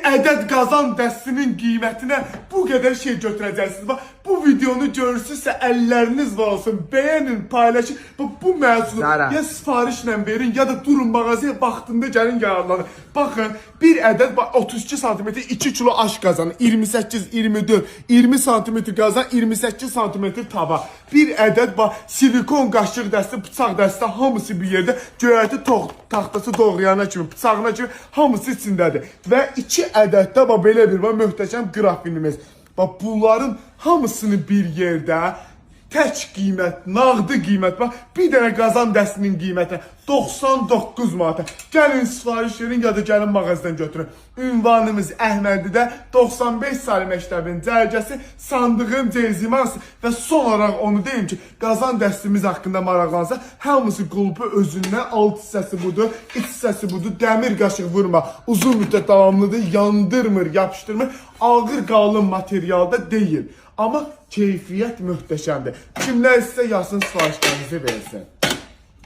ədəd qazan dəstinin qiymətinə bu qədər şey götürəcəksiniz. Bax, bu videonu görürsünüzsə əlləriniz var olsun. Bəyənin, paylaşın. Bax, bu məhsulu Zara. ya sifarişlə verin, ya da durun mağazaya vaxtında gəlin yararlanın. Baxın, bir ədəd bax 32 sm 2 kilo aş qazanı, 28, 24, 20 sm qazan, 28 sm tava. Bir ədəd bax silikon qaşıq dəsti, bıçaq dəsti hamısı bir yerdə göyərti taxtası doğrayana kimi, bıçağına kimi hamısı içindədir. Və 2 ədəd də bax belə bir bax möhtəşəm qrafinimiz. Bax bunların hamısını bir yerdə tək qiymət, nağdı qiymət bax, bir dənə qazan dəstinin qiyməti 99 manata. Gəlin sifariş verin ya da gəlin mağazadan götürün. Ünvanımız Əhmədidə 95 saylı məktəbin cərgəsi, sandığın Ceyzimas və son olaraq onu deyim ki, qazan dəstimiz haqqında maraqlansa, hamısı qulpu özündən, alt hissəsi budur, iç hissəsi budur, dəmir qaşıq vurma, uzun müddət davamlıdır, yandırmır, yapışdırmır, ağır qalın materialda deyil. Amma keyfiyyət möhtəşəmdir. Kimlər istəsə yazsın sifarişlərinizi versin.